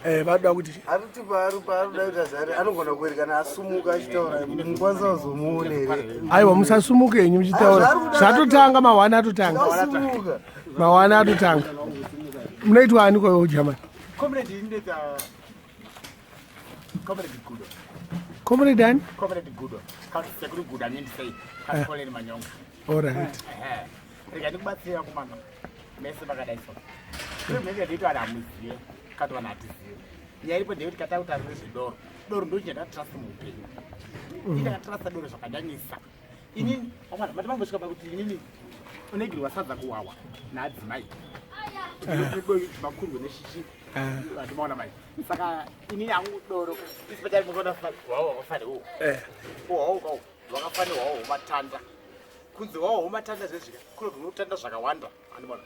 Eh, vanoda kuti arikuti paari paarikuda kuita zari anogona kuerekana asumuka achitaura mukwanisa kuzomuona here? Aiwa, musasumuke henyu muchitaura. Zvatotanga, mahwani atotanga. Asumuka. Mahwani atotanga. Munoitwa ani kwayo German? Comrade inoita Comrade Gudo. Comrade ani? Comrade Gudo. Sekuru Gudo anendisei. Kakoleni Manyonga. Alright. Ehe. Rega ndikubatsira kumana. Mese makadai so. Kuri mhenge ndito ana hamuzive. Kati vanhu hatizive. Nyaya iripo ndeyekuti katakuta nezvedoro. Doro ndo chinhu chandakatrust muupenyu. Ini ndakatrasta doro zvakanyanyisa. Inini, amwana, mati mambosvika pakuti inini unegirwa sadza kuwawa naadzimai. Makurwe neshishi. Vandimaona mai. Saka inini hangu doro. Especially mukaona wawa wakafanira. Wawa wakafanirwa wawo matanda. Kunzi wawo matanda zvezvika. Kuno unotanda zvakawanda. Andimona.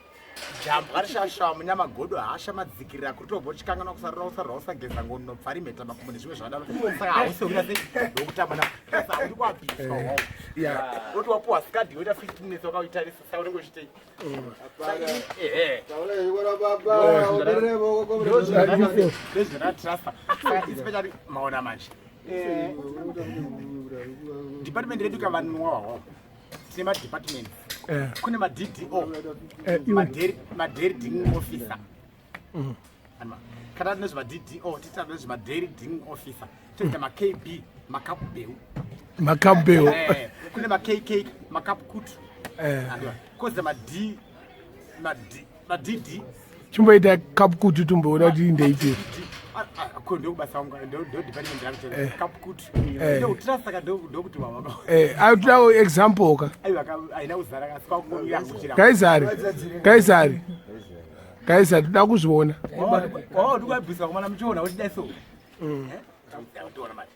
Jambwa rishasha munyama godo hasha madzikirira kuri tobva uchikanganwa kusarura usarura usageza ngono pfari mheta makumbo nezvimwe zvakadaro. Saka hausi kuita sei ndokutamba na. Saka uri kuabhiswa wawo. Woti wapuwa skadi woita 15 minutes wakauitarisa saka unenge uchitei. Ehe. Ndozvandakatrasta. Saka especially maona manje. Department redu kavanwa wawo. Tine madepartments. Kune maDDO. Iwe. Madairy drinking officer. Anma. Kana tine zvemaDDO, tita nezvemadairy drinking officer. Toita maKB, makapu beu. Makabeo. Kune maKK, makapu kutu. Andiwa. Koza maD, maD, maDD. Chimboita kapukutu tumboona kuti ndeipi. Ko ndokubasa wangu ndo department rangu chero. Kapu kutu. Ndokutrasta ka ndokuti wawa. Aitodawo example ka. Aiwa haina kuzara kasi kwakungomira kuchira. Kaisari. Kaisari. Kaisari toda kuzviona. Wawa ndikuabvisa kumana muchiona uchidai so. Takutoona manje.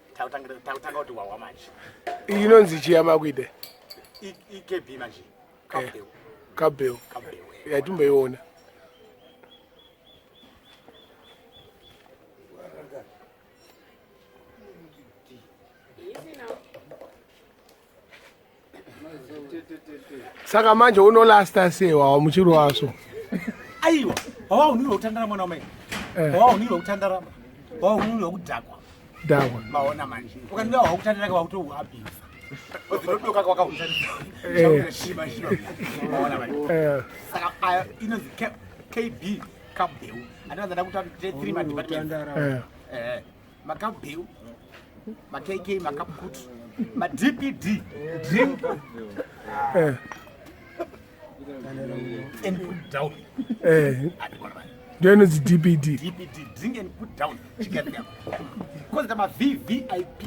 Takutanga kuti wawa manje. Iyi inonzi chiya makuita? EKB manje. Kabeu. Kabeu. Kabeu. Yatimboiona. Saka manje unolasta sei wawa muchiri waso? Aiwa, wawa unirwa kutandara mwana wamai. Wawa unirwa kutandara. Wawa unirwa kudhakwa. Dhakwa. Maona manje. Ukandiwa wawa kutandara kwa kuto abuse. Ozidodoka kwa kautandara. Shima shima. Maona manje. Saka aya inonzi KB Kabeu. Andina ndada kuti three ma departments. Makabeu, maKK, makapkut, ma DPD, drink and put down. Ndio inonzi DPD. DPD, drink and put down. Chikadya. Kozi ma VVIP.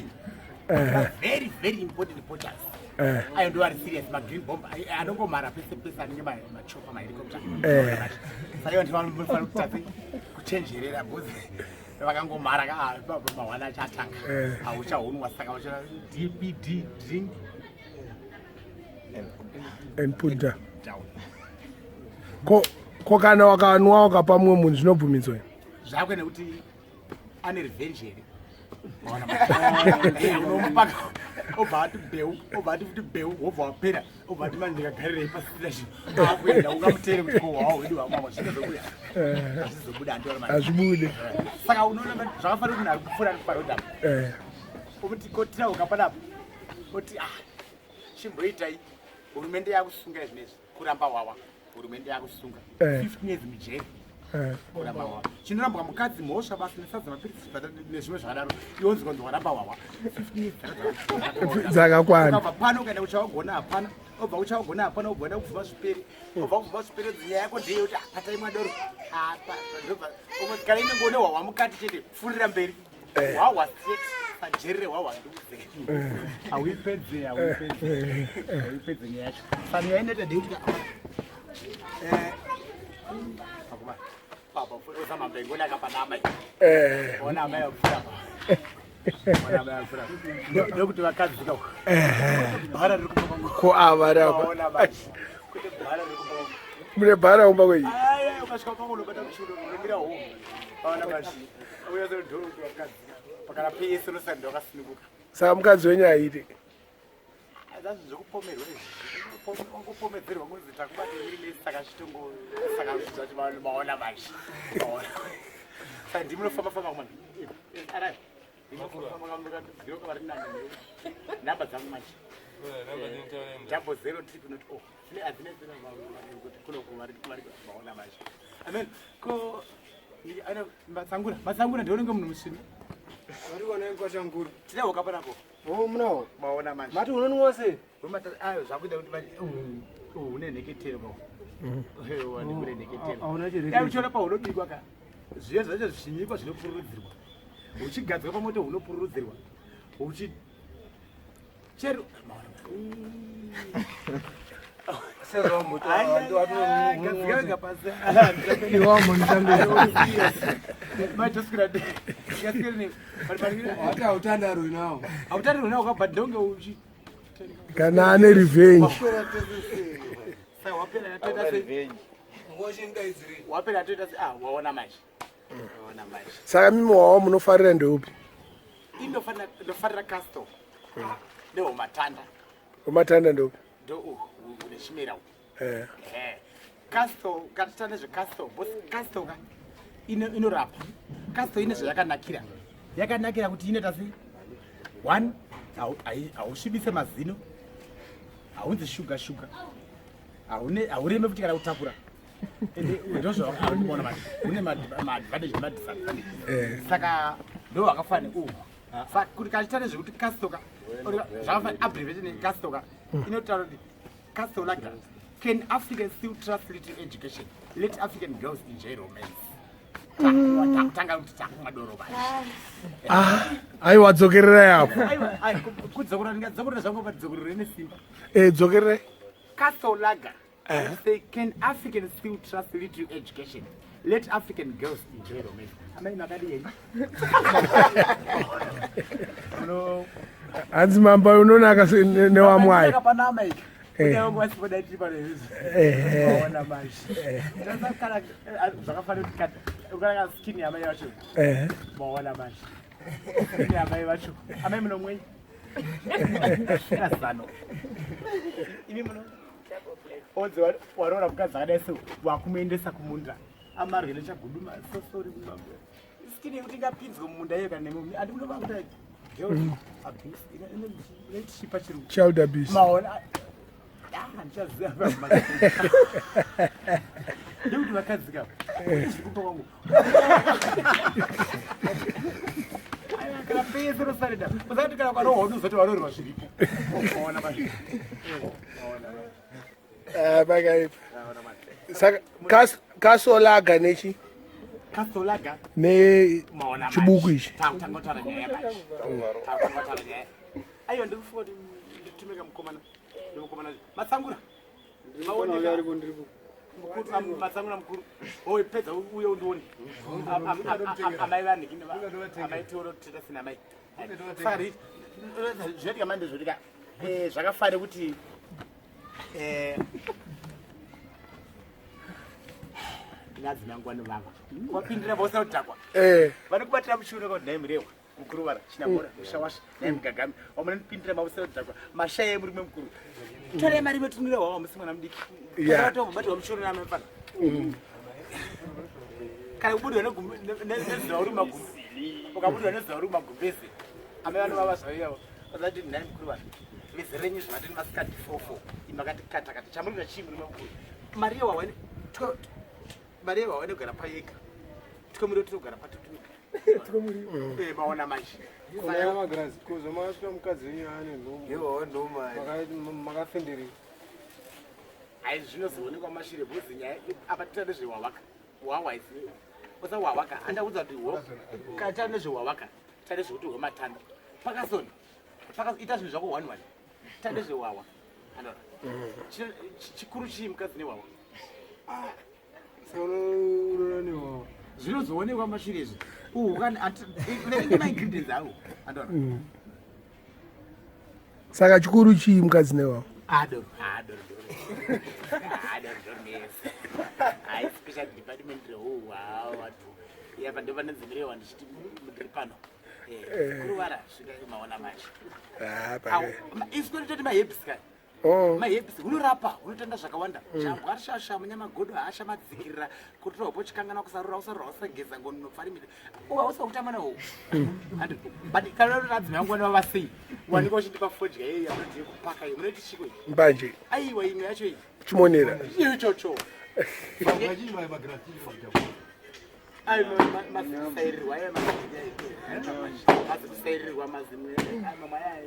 Very very important porters. Ayo ndo ari serious ma green bomb anongomhara pese pese anenge machopa mahelicopter. Saka ivo ndivanofanira kutadze kuchenjerera because vakangomhara ka mahwana achatanga. Hauchaonwa saka vacha DPD drink and put down. Down. Ko kana wakanwa wakapa mumwe munhu zvinobvumidzwa? Zvakwe nekuti ane revenge here. Unomupaka obva ati beu, obva ati futi beu, wobva wapera, obva ati manje ndikagarirei pasina chinhu. Akuenda ungamuteere kuti ko wawa wedu wamwa zvinozobuda. Hazvizobuda andiona manje. Hazvibude. Saka unoona zvakafanira kuti munhu ari kupfuura ari kuparodha. Okuti kotira ukapanapa. Oti chimboitai hurumende yakusunga izvinezvi kuramba wawa. Hurumende yakusunga. 15 years mujeri. Kuramba wawa. Chinorambwa mukadzi mhosva basi nesadza mapiritsi nezvimwe zvakadaro. Iwe unzi kwanzi waramba wawa. 15 years dzakakwana. Ukabva pano ukaenda kuchawagona hapana. Obva kuchawagona hapana ubva waenda kubvuma zviperi. Obva kubvuma zviperi nyaya yako ndeyekuti patai mwadoro. Apa ndobva kana inenge une hwahwa mukati chete pfurira mberi. Hwahwa straight pajerere hwahwa nduze. Hauipedze, hauipedze. Hauipedze nyaya yacho. Saka nyaya inoita ndeyekuti pakuba papa furosa mambengo nakapana amai. Ona amai vapfuura. Ona amai vapfuura. Ndokuti vakadzi ka. Bhara riri kumba kwangu. Ko ava rapa. Ona manje. Kuti bhara riri kumba kwangu. Mune bhara kumba kwenyu? Aya, ukasvika kwangu unobata mushudo unomira home. Ona manje. Uya ndokuti vakadzi. Pakana pese unosanda wakasununguka. Saka mukadzi wenyu haite? Azazvi zvekupomerwa izvi. Kupomedzerwa kunzi takubate muri mese saka chitongo saka zvacho maona manje. Maona. Saka ndimi munofamba famba kumana. Arai. Namba dzangu manje. 00 triple not o. Zvine adzine dzine kuti kuno kuvari vari maona manje. Amen. Ko ana matsangura, matsangura ndione munhu musvinu. Vari kuona kwashanguru. Tine hoka panapo. Oh, munawo. Maona manje. Mati unonwa sei? Ayo zvakuita kuti manje une nheketero ba. Wani kune nheketero. Hauna chiri. Dai uchiona paunobikwa ka. Zviya zvacho zvichinyikwa zvinopururudzirwa. Uchigadzwa pamoto hunopururudzirwa. Uchi chero gadzika pasi. Hati hautandaro nawo. Hautandaro nawo ka but ndonge uchi Kana ane revenge. Saka wapera toita sei? Wapera toita sei? Ah, waona manje. Waona manje. Saka mimi wawa munofarira ndeupi? Indofanira ndofarira castle. Ndewomatanda. Umatanda ndeupi? Ndo une chimera. Eh. Eh. Castle, katita nezvecastle, boss castle ka inorapa. Castle ine zvayakanakira. Yakanakira kuti inoita sei? One, hausvibise mazino. Haunzi shuga shuga. Haureme futi kana kutakura. Ende ndozvaona manje. Une maadvantage nemadisadvantage. Saka ndo wakafanira uhu. Saka kuti kachita nezvekuti castle ka zvakafanira abbreviation yecastle ka inotaura kuti castle lager. Can Africans still trust little education? Let African girls enjoy romance. Takutanga kuti takumwa doro manje. Ah, aiwa dzokererai apo. Aiwa, ai, kudzokorora ndingadzokorora zvangu but dzokororo ine simba. Eh, dzokererai. Castle Lager. Say, can Africans still trust little education? Let African girls enjoy romance. Amai makadi henyu? Muno- Hanzi mamba unonaka newamwai. Saka panama iki. Eh. Kune vamwe vasipodai tiri pano izvi. Eh. Waona manje. Ndosakana, zvakafanira kuti ukanaka skin yamai vacho. Eh. Maona manje. Skin yamai vacho. Amai munomwei? Zano. Imi muno onzi waroora mukadzi akadai so wakumuendesa kumunda amarwe nechaguduma so sorry kumambo skin yekuti ingapinzwe mumunda iyo kana nemi andi munova kuta girl abuse inochipa chirungu. Child abuse. Maona handichaziva ndekuti vakadzi ka zviri kupa kwangu Aiwa, kana pese rosarenda usati kana kwarohwa unozoti vanorwa zviripo. Maona manje. Maona. Ah, pakaipa. Saka castle lager nechi Castle Lager. ne Maona. Chibuku ichi. Takutanga nyaya manje. Takutanga nyaya. Aiwa, ndikufunga kuti nditumeka mukomana. Ndimukomana matsangura. Ndiripo ndiripo. Mukuru, matsangura mukuru. Oi, pedza uye undione. Amai vanhu amai tioro tita sina amai. Sari zvinoitika manje zvotika zvakafanira kuti ndinadzimai angu vanovava. Wapindira vose kudhakwa. Eh. Vanokubatira muchiuno kwa nhai murewa. Mukuru vara chinamora mushawasha nhai mugagami. Wamunopindira mavose kudhakwa. Mashaya emurume mukuru. Torai mari metunira hwawa musi mwana mudiki. Yeah. Tobatirwa muchiuno namai mfana. Kana kubudirwa nezuva uri mumagumbi. Ukabudirwa nezuva uri mumagumbezi. Amai vanovava zvavo ivavo. Vasati nhai mukuru vara. Vezi renyu zvavatini masikati 44. Imi makati kata kata. Chamurira chii murume mukuru. Mari yewawa mari yewawa inogara payega. Twemuriwo tinogara patutuka. Maona manje. Kuna magirazi kuzo makasvika mukadzi wenyu ane nhumbu. Iwawa ndoma. Makafenderei. Hai, zvinozoonekwa mashure bhozi nyaya apa tita nezvewawaka. Wawa isi. Usa wawaka. Andaudza kuti wo. Kana tita nezvewawaka. Tita nezvekuti hwematanda. Pakasoni. Ita zvinhu zvako one one. Tita nezvewawa. Andora. Chikuru chii mukadzi newawa? Saka unoona newawa. Zvinozoonekwa mashure izvi. Uhu kana verenge maingredients awo. Andora. Saka chikuru chii mukadzi newawa? Adoro, adoro, doro. Adoro, doro nesi. Hai, special department rehu, wow, watu. Yapa ndo pane dzimirehwa ndichiti ndiri pano. Kuruvara, svika maona manje. Ah, Au, pakaipa. isu kwedu toti maherbs ka. Oh. Maherbs hunorapa, hunotanda zvakawanda. Jambwa rishasha, munyamagodo hasha madzikirira, kutora hopo chikanganwa kusarura, usarura usageza ngono pfarimira. Uwa usakutamba nawo. Andi but kana uri radzima yangu vana vava sei? Wanikwa uchindipa fodya yeyi yamunoti yekupaka iyi, munoti chiko iyi? Mbanje. Aiwa imwe yacho iyi. Chimonera. Iyo ichocho. Ai mazisairirwa aya mazisairirwa mazimwe mamwe aya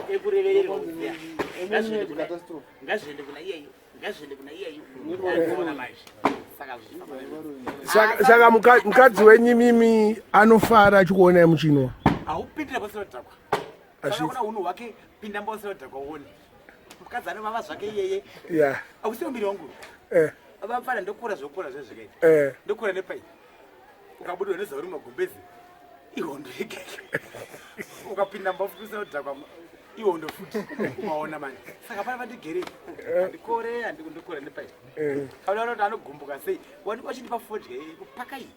ekurevererwa kuziya. Ngazviende kuna iyeyo, ngazviende kuna iyeyo. Ona manje. Saka zvichifamba. Saka mukadzi wenyu mimi anofara achikuonai muchinwa. Haupindira pasina kudhakwa. Kana una hunhu hwake pinda pasina kudhakwa uone. Mukadzi anovava zvake iyeye. Yeah. Hausiwo mbiri wangu. Eh. Vapfana ndokura zvokura zvezvikaita. Eh. Ndokura nepai. Ukabudirwa nezauri magumbezi. Ihondo yega. Ukapinda mba futi usina kudhakwa ihondo futi. Umaona manje. Saka pana vandigere. Handikore handikundokura nepai. Eh. Kana unoona kuti anogumbuka sei. Wanikwa achindipa fodya iyi kupaka iyi.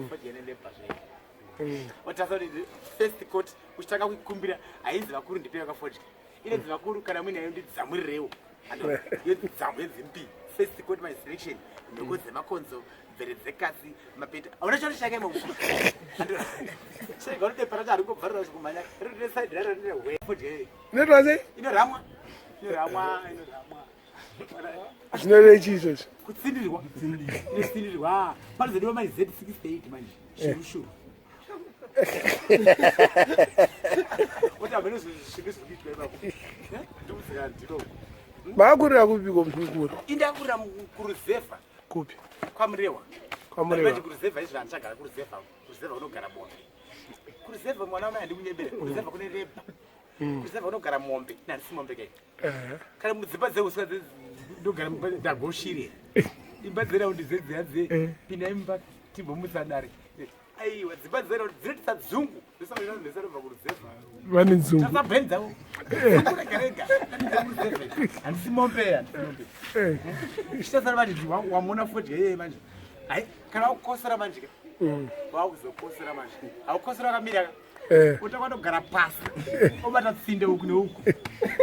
Fodya inelebha zvayo. Watasa kuti first court uchitanga kuikumbira hainzi vakuru ndipei vakafodya. Inenzi vakuru kana muine yayo ndidzamurirewo. Yodzamu yedzimbi. First court my selection. Nhoko dzemakonzo, mvere dzekatsi, mapeta. Hauna chiro chake imomo. Chega unodepa racho harikubvarira zvikumhanya. Rine side raro rine hwe. Fodya iyi. Inoitwa sei? Inoramwa. Inoramwa, inoramwa. Zvinorei chii izvozvo? Kutsindirwa. Inotsindirwa. Panozodiwa manje Z68 manje. Shuru shuru. Kuti hameno zvinhu zviri kuitwa ipapo. Ndikudzika ndiro. Makakurira kupiko mukuru? Indakurira kuruzevha. Kupi? Kwamurewa. Kwamurewa. Manje kuruzevha izvi handichagara kuruzevha. Kuruzevha kunogara mombe. Kuruzevha mwana wamai handikunyebere. Kuruzevha kune reba. Kuruzevha kunogara mombe. Ini handisi mombe kai. Kana mudzimba dzeuswa ndogara mumba ndagoshire. Imba dzeraundi dzedziya dze pinda imba timbomusa dare. Aiwa dzimba dzeraundi dzinoitisa dzungu. Ndisarobva kuruzevha. Vane dzungu. Tasa brain dzavo. Dzungu rega rega. Handisi mombe handisi mombe. Chitasara manje wamona fodya iyeye manje. Hai kana wakukosora manje ka. Wakuzokosora manje. Haukosora wakamira ka. Eh. Utanga kutogara pasi. Obata tsinde uku neuku.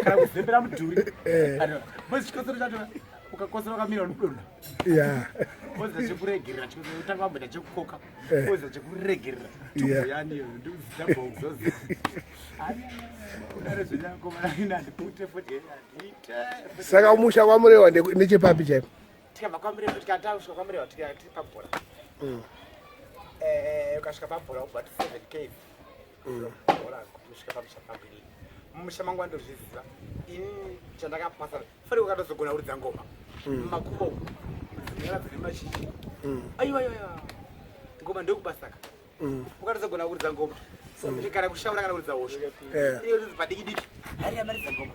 Kana kuzembera mudhuri. Bozi chikosoro chacho ukakosora wakamira unodonha. Yeah. Oza chekuregerera chikosoro utanga wamboita chekukoka. Eh. Oza chekuregerera. Yeah. Tumbo yani iyo ndikuzitamba uzozi. Udare zvenyako mana handipute fodya handiite. Saka musha kwamurewa ndechepapi chaipo? Tikabva kwaMurewa tikatasvika kwaMurewa tikati pabhora. Ukasvika pabhora ubva ti 7 k. Bhora kusvika pamusha pambiri. Mumusha mangu andozviziva. Ini chandakapasa fanike ukatozogona kuridza ngoma. Mumakubo umu dzinenge dzine mashizha. Aiwa aiwa aiwa. Ngoma ndokubasaka. Ukatozogona kuridza ngoma. Kana kushaura kana kuridza hosho. Eh. Iyo ndodzi padiki diki. Hari yamaridza ngoma.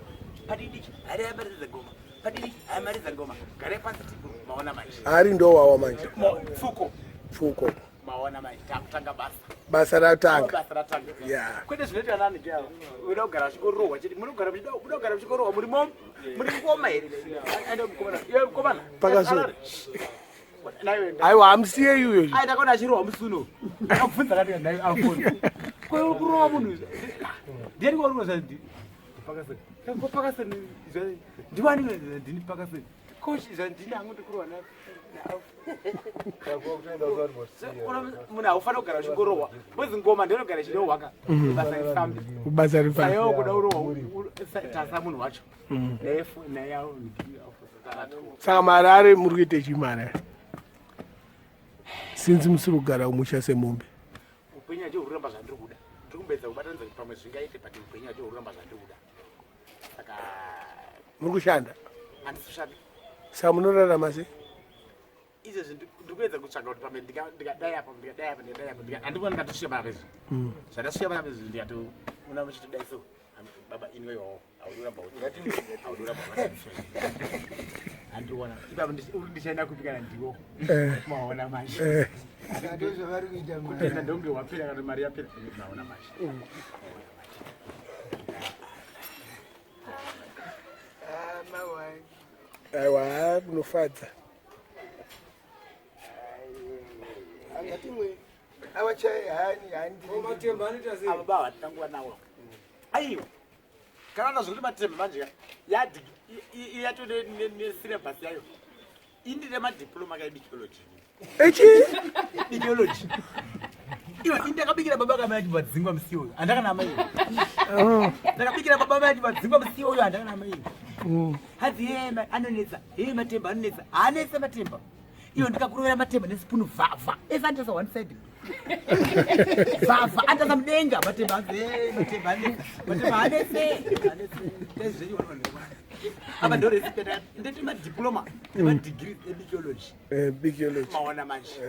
Padiki diki. Hari yamaridza ngoma. Padiki hari yamaridza ngoma. Garai pasi tiku maona manje. Hari ndowawa manje. Pfuko. Pfuko. Maona manje takutanga basa. Basa ratanga. Basa ratanga. Yeah. Kwete zvinoitwa nani ke ava. Unoda kugara uchingorohwa chete. Munogara muchida unoda kugara muchingorohwa muri mom. Muri ngoma here? Aenda mukomana. Iwe mukomana. Pakasura. Naiwe. Aiwa hamusiye iyoyo. Ai ndakaona achirohwa musi uno. Ndakabvunza kati ndai afoni. Ko kurohwa munhu. Ndiani kwarohwa zvandi? Pakaseni. Ko pakaseni ndiwani ndini pakaseni. Coach zvandini hangu ndikurohwa na munhu haufanira kugara uchingorohwa. Bozi ngoma ndinogara ichirohwa ka. Basa rifambe. Basa rifambe. Sayo kuda urohwa tasa munhu wacho. Naye naye Saka marare muri kuita chii marare? Since musiri kugara kumusha semombe. Upenyu hacho hururamba zvandiri kuda. Ndiri kumboedza kubatanidza kuti pamwe zvingaite but upenyu hacho hururamba zvandiri kuda. Saka Muri kushanda? handisi kushanda. Saka munorarama sei? Izvezvi ndiri kuedza kutsvaga kuti pamwe ndikadai apa ndikadai apa ndikadai apa handikuona ndikatosvika panapa izvi. Zvandasvika panapa izvi ndikatoona muchitodai so. Baba ini wewawo haudi kuramba haudi kuramba handiona ipapo ndichaenda kupi kana ndiwo maona manje. Ndozvavari kuita Kutenda ndonge wapera kana mari yapera maona manje. Mawai. Aiwa munofadza. Angatimwe avachai hani hani. Ava baba hatina nguva nawo. Aiwa. Kana ndazvoti matemba manje ka yadi iyato ne syllabus yayo. Indire madiploma ka ecology. Echi? Ecology. Iwe indakabikira baba kamai ati vadzingwa musi uyu. Andakana amai. Oh. Ndakabikira baba mai ati vadzingwa musi uyu andakana amai. Hadzi yeye anonetsa. Yeye matemba anonetsa. Haanetse matemba. Iwe ndikakurovera matemba nesipunu vhavha. Ese anotasa one side. Vhavha anotasa mudenga matemba anzi hey, matemba anonetsa. Matemba haanetse. Haanetse. Ndezvenyu vanoonekwa. Apa ndo recipe ndete madiploma nemadegree ebiology. Eh, biology. Maona manje.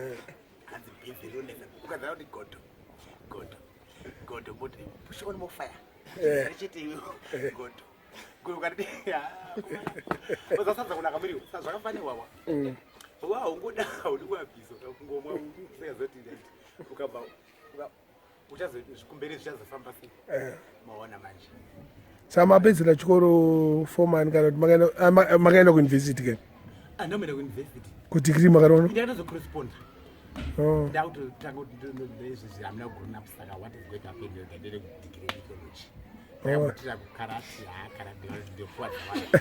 Hanzi bhizi rinonetsa. Ukazara kuti godo. Godo. Godo bode. Push on more fire. Eh. Chete iwe. Godo. Godo ukati. Uzasadza kunaka muriwo. Saka zvakafanirwa wa. Wa haungoda haudi kuabhiso kungomwa usingazoti ukabva uchazo kumberi zvichazofamba sei. Eh. Maona manje. Saka mapedzera chikoro form kana kuti makaenda kuuniversity ke? Andomenda kuuniversity. Kudegree makaroona? Ndakatozocorresponda. Oh. Ndakutotanga kuti izvizvi hamuna grown up, saka what is going to happen? Ndendere kudegree ecology. Oh. Ndakambotira kukarati, ha, karati ndopuwa dzawanda.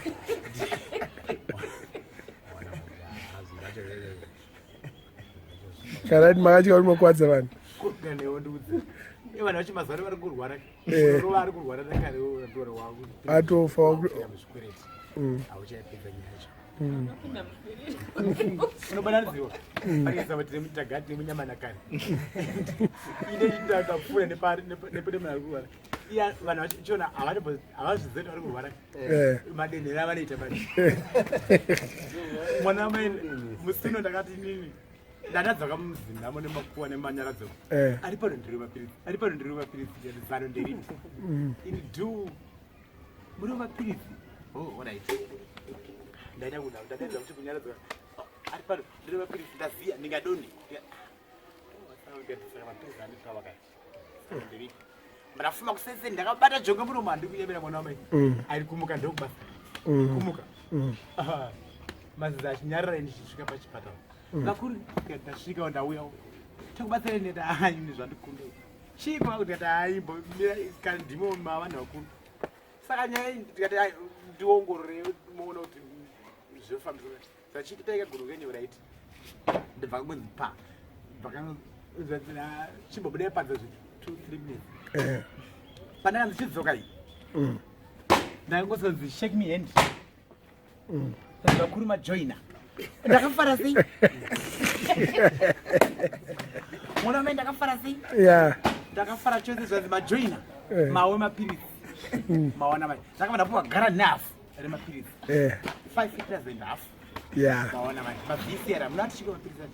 Karati makatya kuti makwadza vanhu. Kuganewo ndiudze. Vanhu vacho mazuva ano vari kurwara. Eh. Rova ari kurwara nakare ndoro wangu. Atofa Zvikwereti. Hauchaipedza nyaya yacho. Unobananidziwa. Parikisa kuti tagati nemunyama nakare. Ine chindakapfuura nepari nepane munhu ari kurwara. Iya vanhu vachiona havazvizivi kuti vari kurwara. Eh. Madenhere avanoita manje. Mwana wamai musi uno ndakati nini ndadadzoka mumuzinhamo nemakuwa nemanyaradzo. Eh. Ari pano ndiri mapiritsi, ari pano ndiri mapiritsi, ndikati zano nderipi? Ini do muri mapiritsi. Oh, alright. Ndaida kuda ndadaidza kuti kunyaradzwa. Oh, ari pano ndiri mapiritsi, ndaziya ndingadoni. Saka mapiritsi andipa wakati. Zano nderipi? Ndafuma kusese ndakabata jonga muromo, handi kuyemera mwana wamai. Ari kumuka ndokubasa. Kumuka. Aha. Mazizi achinyarara ndichisvika pachipatara. Vakuru ndasvika ndauya. Takubatsira ndati hai ini zvandikunda. Chii kwa kuti hai mira kana ndimo mavanhu vakuru. Saka nyaya iyi ndikati hai ndiongorore muone kuti zvofambiswa. Saka chiitai kaguru kenyu right. Ndibva kunzi pa. Ndibva chimbobuda panze zvi 2 3 minutes. Eh. Pandakanzi chidzoka iyi. Ndakangosonzi shake me hand. Vakuru majoina. Ndakafara sei? Mwana wamai ndakafara sei? Yeah. Ndakafara chose zvanzi majoina. Eh. Mawe mapiritsi. Mawana mai. Ndakabva ndapuwa gara nehafu remapiritsi. Eh. 5 liters and half. Yeah. Mawana mai. MaVCR munati chiko mapiritsi acho.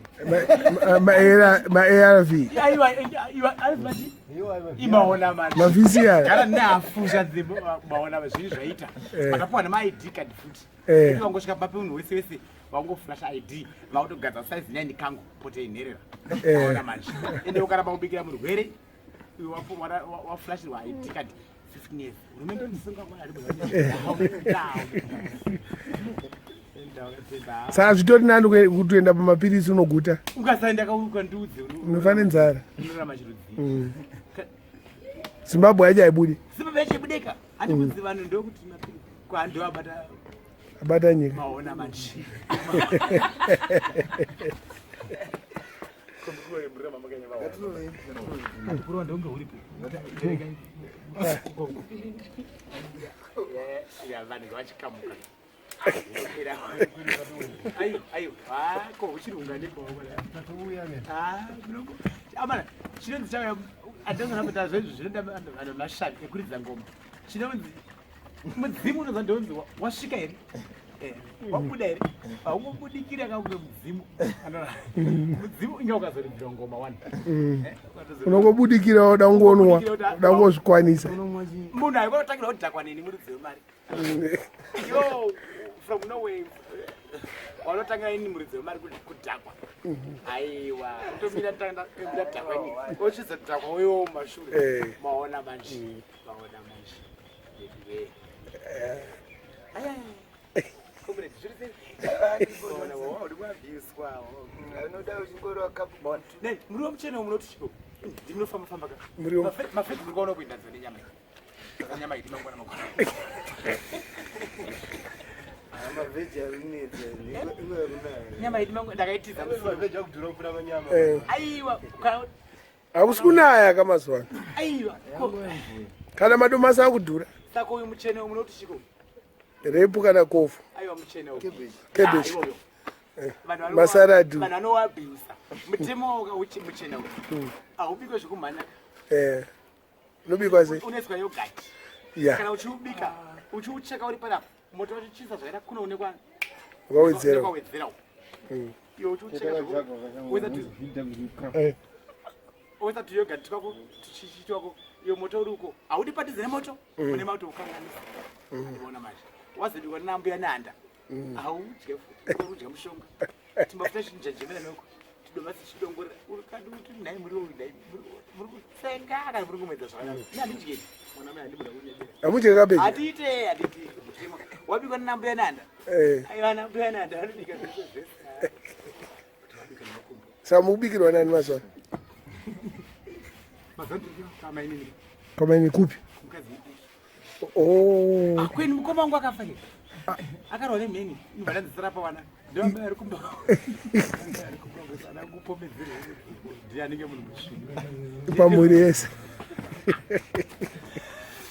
Ma ARV. Aiwa aiwa aiwa imaona manje. Ma VCR. Gara nehafu zvanzi maona zvinhu zvaita. Eh. Makapuwa nema ID card futi. Eh. Kuti vangosvika pape munhu wese wese vangoflasha ID vakutogadza size 9 kangu pote inherera. Eh. Maona manje. Ende ukaramba kubikira murwere iwe waflashirwa ID card 15 years. Hurumende inosunga mwana ari Saka zvitori nani kutoenda pamapirisi unoguta. Ukasaenda kauka ndiudze. Unofa nenzara. Unorarama chirudzii? Zimbabwe yacho haibudi. Zimbabwe yacho ibudeka. Handikudzi vanhu ndokuti mapirisi kwandovabata Abata nyika. maona manje. Kurova ndonge uripo. Vanhu vachikamuka. Ayo, ayo, ko uchiri unganiko. Amana, chinonzi chauya andozoramba zvezvo zvinoda vanhu mashavi ekuridza ngoma. Chinonzi mudzimu unonzi ndonzi wasvika here? Eh, wabuda here? Haungobudikira kakunge mudzimu. Mudzimu inga ukazoridzira ngoma wani. Eh, Unongobudikira uda kungonwa, uda kungozvikwanisa. Munhu haikona kutangira kudhakwa neni muridzi wemari. Yo, from nowhere wanotangira ini muridzi wemari kudhakwa. Aiwa, kutomira ndadhakwa ini. Ochizodhakwa uyo mumashure. Eh. Maona manje. Maona manje. Anyway. Aya. Comrade, zviri sei? Maona, uri kuabviswa. Anoda uchingorwa kapu. Maona. Nei, muriwo muchena munoti chiko? Ndinofamba famba ka. Muriwo. Mafedzi muri kuona kuenda dzo nenyama iyi. Saka nyama idi mangwana mangwana. Mavheji arinetsa imwe yekunaya. Nyama idi mangwana ndakaitiza musi. Mavheji akudhura kupfuura manyama. Aiwa, kana Hakusi kunaya kamazuva ano. Aiwa. Kana madomasi akudhura. Saka uyu muchene uyu munoti chiko? Repu kana kofu. Aiwa muchene uyu. Cabbage. Ah, iwoyo. Vanhu Masaradu. Vanhu vanoabhiusa. Mutemo uchi muchene uyu. Haubikwe zvekumhanya. Unobikwa sei? Unoiswa yogurt. Ya. Kana uchiubika, uchiucheka uri panapa, moto wacho chisa zvakaita kunoonekwa. Wakawedzera. Wakawedzera. Iwe uchiucheka woisa tu woisa tuyoga twako tuchichi twako iyo moto uri uko haudi padhuze nemoto une moto ukanganisa uona manje wazobikwa nambuya nanda haudye futi urikudya mushonga timafuta chinjajemera noko tidomasi chidongorera urikadi kuti nhai muriwo uyu nhai muri kutsenga kana muri kumedza zvakanaka ini handidyei mwana mai handibuda kunyebera Hamudye cabbage? hatiite hatiite mutemo wabikwa nambuya nanda aiwa nambuya nanda vanobika zvese zvese Saka mukubikirwa nani mazuva ano? Mazuva ndiri kamainini. Kamaini kupi? Mukadzi. Oh. Akweni mukoma wangu akafa here? Akarwa nemheni. Inobva ndanzisira pawana. Ndoamai ari kumba. Ari kumba ana kupomedzera. Ndiye anenge munhu musvinu. Pamhuri yese.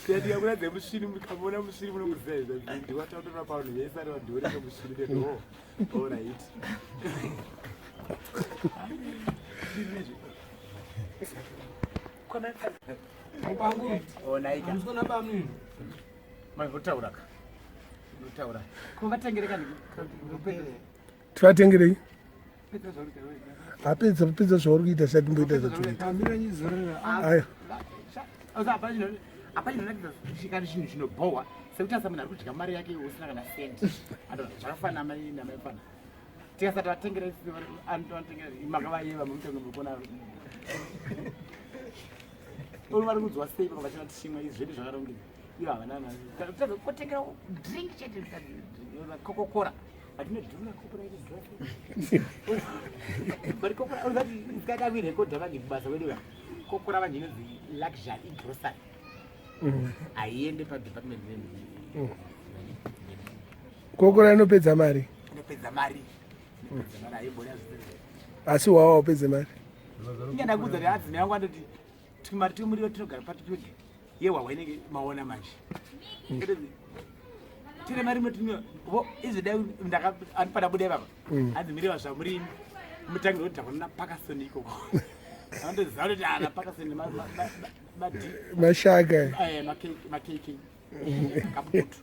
Ndikakuratidza musvinu mukamuona musvinu munomuziva izvo. Ndiwataura pavanhu vese ari vanhu ndione musvinu ndeti oh. All right. Tivatengerei? Apedza pedza zvauri kuita sati mboita zvatiri. Ayo. Apa chinonakidza chikari chinhu chinobhowa sekuti asa munhu ari kudya mari yake usina kana sendi zvakafanana mai namaifana tikasati vatengera anovatengera makavayeva mutengo mukona uri vari kunzwa sei paka vachina tichimwa izvi zvedu zvakarongeka ivo havana tadza kutengera drink chete kokokora hatine dhura kokora iri dhura but kokora uzati isikati akuirekodha vange kubasa kwedu ka kokora vange inonzi luxury igrocery haiende padepartment Kokora inopedza mari. Inopedza mari. Inopedza mari haibona zvese. Asi wawa upedze mari. Inga ndakuudza kuti hadzimai yangu andoti tumari twemuriwo tinogara pati twega yehwahwa inenge maona manje. Tine mari motino vo izvi dai ndaka andipada buda ipapa. Hanzi miriwa zvamurimi mutange kudhakwa na Parkinson ikoko. Andoziva kuti ana Parkinson ma ma ma ma Mashaka. Eh makeke. Kaputu.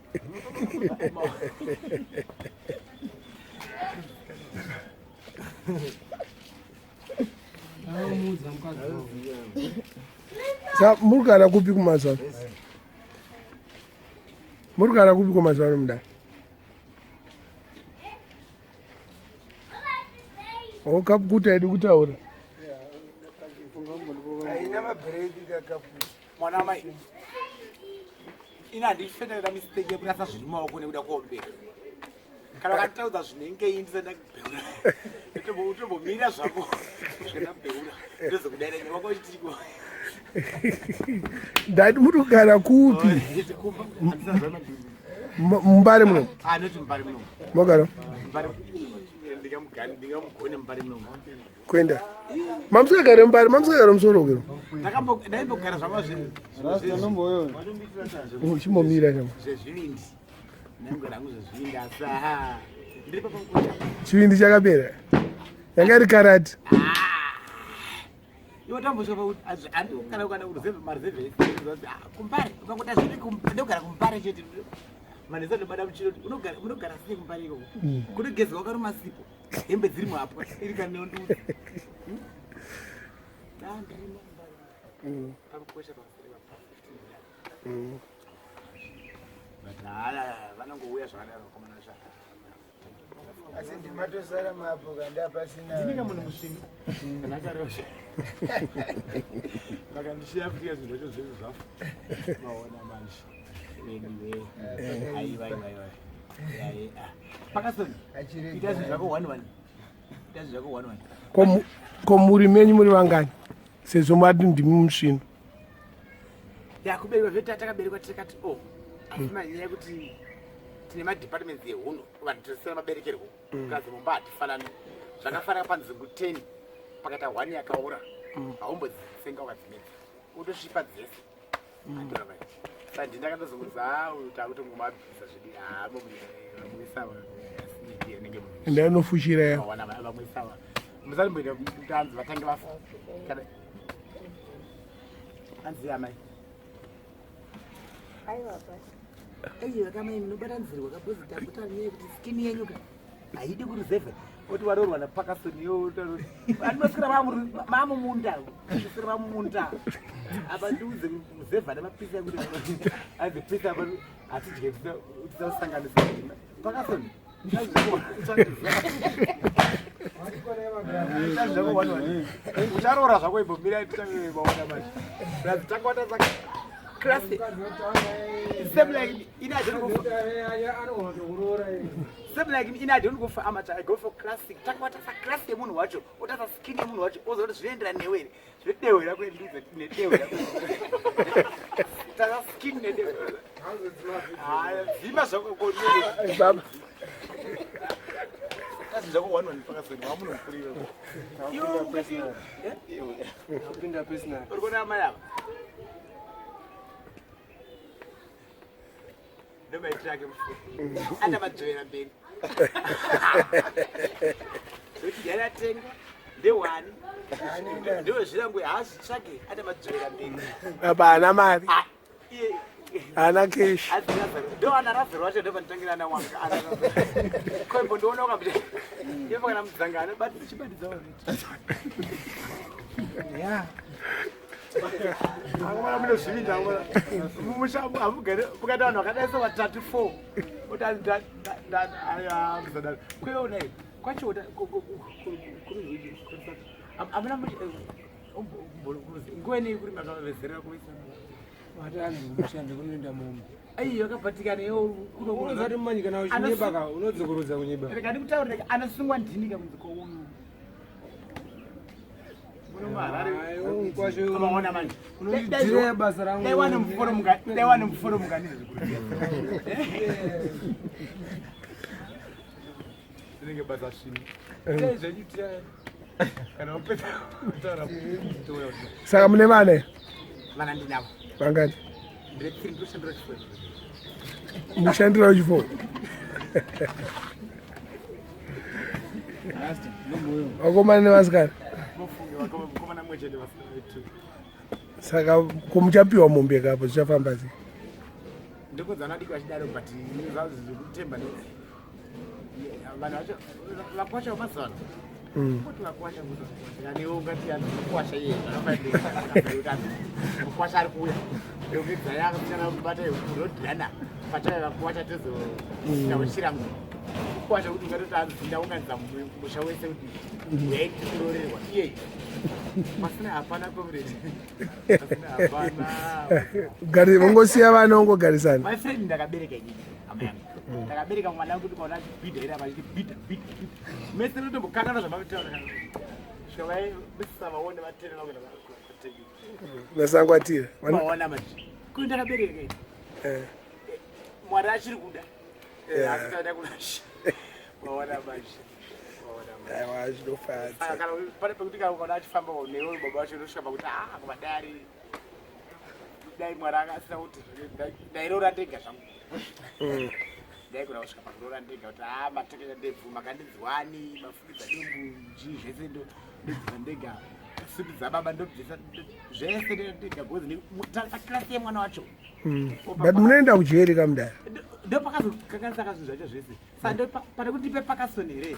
Sa muri kugara kupi kumazano? Muri kugara kupi kumazano mudai? Oh, kapukuta yedu kutaura. Haina mabhireki kakaputa. Mwana mai. Ina handifenera mistake yekurasa zviri mumaoko nekuda kuombera. Kana vakataudza zvinenge iyi ndisati ndakubheura. Utombomira zvako kusvika ndabheura. Ndozokudaira nyaya wako uchitiko. Ndati muri kugara kupi? Kumba handisazva madhuri. Mumbare muno? Ah, noti Mbare muno. Mogara? Mbare. Ndingamugone Mbare muno. Kuenda. Mamusingagare Mbare, mamusingagare musoro ukiro. Ndakambo ndaimbogara zvava zvinhu. Chimbomira chama. Zvezvivindi. Ndaingogara hangu zvezvivindi asi aha. Ndiri papa mukosha. Chivindi chakapera. Yanga iri karati. Iwe tambosvika pakuti handi kana kana kuruzevha maruzevha ese kumbare ukangoti hazvidi ndogara kumbare chete manhesa ndobada muchiro kuti unogara unogara sei kumbare ikoko kunogezwa wakaruma sipo hembe dziri muhapwa iri kanondiudza ndirimo kumbare pakukosha pamusoro pa 15 but haya vanongouya zvakadaro vakomana zva Asi ndimatosara mapo kanda pasina. Ndinenge munhu musvinu. Kana akarosha. Vakandishiya futi zvinhu zvacho zvese zvafa. Maona manje. Anyway. Aiwa aiwa aiwa. Pakasoni. Ita zvinhu zvako one one. Ita zvinhu zvako one one. Ko muri menyu muri vangani? Sezvo mati ndimi musvinu. Yakuberekwa zvedu takaberekwa tikati o, asi manyaya yekuti tine madepartments ehunhu, vanhu tinosiyana maberekerwo, kazi mumba hatifanani. Zvakafanana panzungu 10, pakaita 1 yakaora, haumbodzinga ukadzimedza, utosvipa dzese. Andora mai saka ndini ndakatozongozi, ha, uyu takutongomabvisa zvedi, ha, vamwisa asiniki anenge munhu. Ende anofushira ya. Vawana vamwisa musarimboita mutanzi vatange vafa kana anzi amai. Aiwa pa. Aiwa kamai, munobatanzirwa kabhozi, takuta nyaya yekuti skin yenyu ka haidi kuruzevha, oti warorwa napakasoni yo, anoswera mamumunda, oswera mamumunda apa. Ndiudze muzevha nemapisa ekuti anzi pisa apa hatidye, tisasanganisa pakasoni. Ucharoora zvako, imbomira titange maona manje. Plus tangwata saka class same like in, I don't go for same like in, I don't go for amateur, I go for classic. Takwata sa class yemunhu wacho, otasa skin yemunhu wacho, ozoona kuti zvinoenderana newe here, zvedehwe rako, ndiudze nedehwe rako, tasa skin nedehwe. Haya, dzima zvako. Baba. Kazi zvako one one pakasoni wamunhu mukuru iwe. Kupinda personal. Uri kuona amai ava ndomaitiro ake mufu, ata madzovera mberi kuti yaratenga ndewani, ndewezvirango, haazvitsvake, ata madzovera mberi. Apa haana mari. Ah, iye Haana cash. Ndo ana Razaro wacho, ndopanotangira ana wanga koimbo ndoona ukambita ipo kana mudzanga anobatidza chibatidza. Ya. Akomana, munozvivinda akomana, mumusha hamugari mukaita vanhu vakadai sevatatu four, otimusadaro kweonai kwacho amuna nguva inei kuri makavezerera kuisa. Watanzi kumushandi kunoenda mombe. Ai, yakabatikana yo. Unozati manje kana uchinyeba ka, unodzokorodza kunyeba. Rega ndikutaurire, anosungwa ndini ka kunzi kouyu muno muHarare. Kwasho. Amaona manje. Unondidzirira basa rangu. Dai wane muforo muka, dai wane muforo mukani rinenge basa svini. Dai zvenyu tirai kana wapedza kutaura kutaura. Saka mune vana? Vana ndinavo. Vangati? Ndine three, ndoshandira chifour. Mushandira wechifour. Vakomana nevasikana? Mofunge vakomana mumwe chete, vasikana vetu. Saka kumuchapiwa mombe kapo, zvichafamba sei? Ndiko vanadiki vachidaro, but zvekutemba vanhu vacho vakwasha vemazuva ano, kuti vakwasha newe ungati mukwasha iye, mukwasha ari kuuya ndokudza yakasiyana kubata rodhana pachaya vakwasha tezotauchirango mukwasha, kuti ungatoti anzi ndaunganidza musha wese kuti uyai tikurorerwa iye, pasina hapana, comrade, pasina hapana. Vongosiya vana vongogarisana. My friend, ndakabereka inini, hama yangu, ndakabereka mwana wangu, ndikaona achibhidha iri apa, achiti bhidha bhidha bhidha mese, notombokangana zvamavitaura, svika vai mesisa vaone vatene vakuenda vatenge. Nasangwatira. Vaona manje kuri ndakabereka ini. Mwari achiri kuda. Asitaenda kunashe, vaona manje, vaona manje. Aiwa, zvinofadza. Saka kana pane pekuti kana ukaona achifamba newe baba vacho, unosvika pakuti ah, kumadari dai Mwari asina kuti ndairoora ndega zvangu, ndaigona kusvika pakuroora ndega, kuti a matekenya ndebvu makandinzwani, mafukidza dumbu, chii zvese ndobvisa ndega, suti dzababa ndobvisa zvese ndega, because tarisa yemwana wacho. But munoenda kujeri kamudara. Ndo pakazokanganisa kazvinhu zvacho zvese, saka ndo pane kuti ndipe pakasoni here.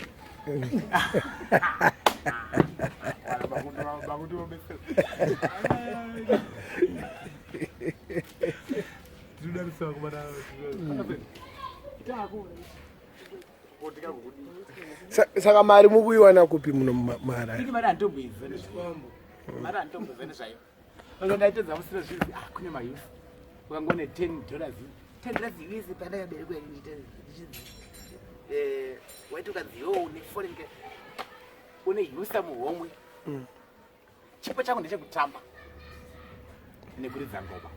Makuti wobetsera. Tinodarisa kumana itako. Saka mari mukuiwana kupi muno muHarare? Ini mari handitomboiziva nezvayo, mari handitomboziva nezvayo. Oka ndaitodza musina zvinzi, ah, kune mayouth ukangone $10, $10 US pandakaberekwa ndichinzi waiti ukanzi iwo une foreign une usa muhomwe. Chipo changu ndechekutamba nekuridza ngoma.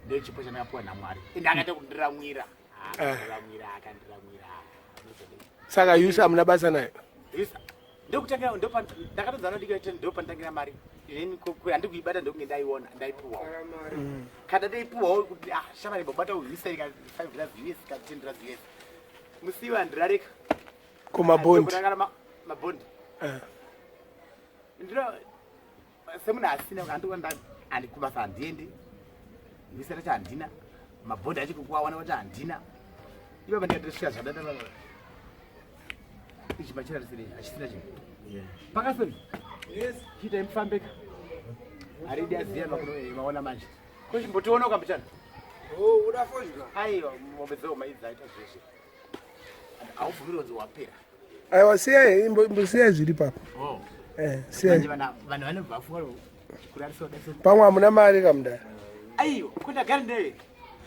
Ndochipo chandakapiwa naMwari, ende akaita kundiramwira. Akandiramwira, akandiramwira. Saka yusa hamuna basa nayo? Yusa ndokutangira, ndakatodzana ndikaita, ndopanditangira mari inini, handikuibata, ndokunge ndaiona, ndaipiwawo. Kana ndaipiwawo kuti, ah, shamari, bobata uisa ika $5 US ka $10 US, musiwe handirareka. Kumabhondi? Ndokutangana mabhondi. Ndino semunhu asina, handikuenda, handikubasa, handiendi, yusa racho handina, mabhondi acho kukuawana kwacho handina. Ipapa ndikatosvika zvadata ichi machirarisire hachisina chinhu pakasoni chiita imufambeka haridi aziya maona manje kochimbotiona ukambichana. Aiwa, mombe dzeoma idzi dzaita zveshe, haubvumiri kunzi wapera. Aiwa, siyai, imbosiyai zviri papo. Siyai. Manje vanhu vanobva vafunga kurarisa. Pamwe hamuna mari kamudara. Aiwa, ko ndagara ndeve,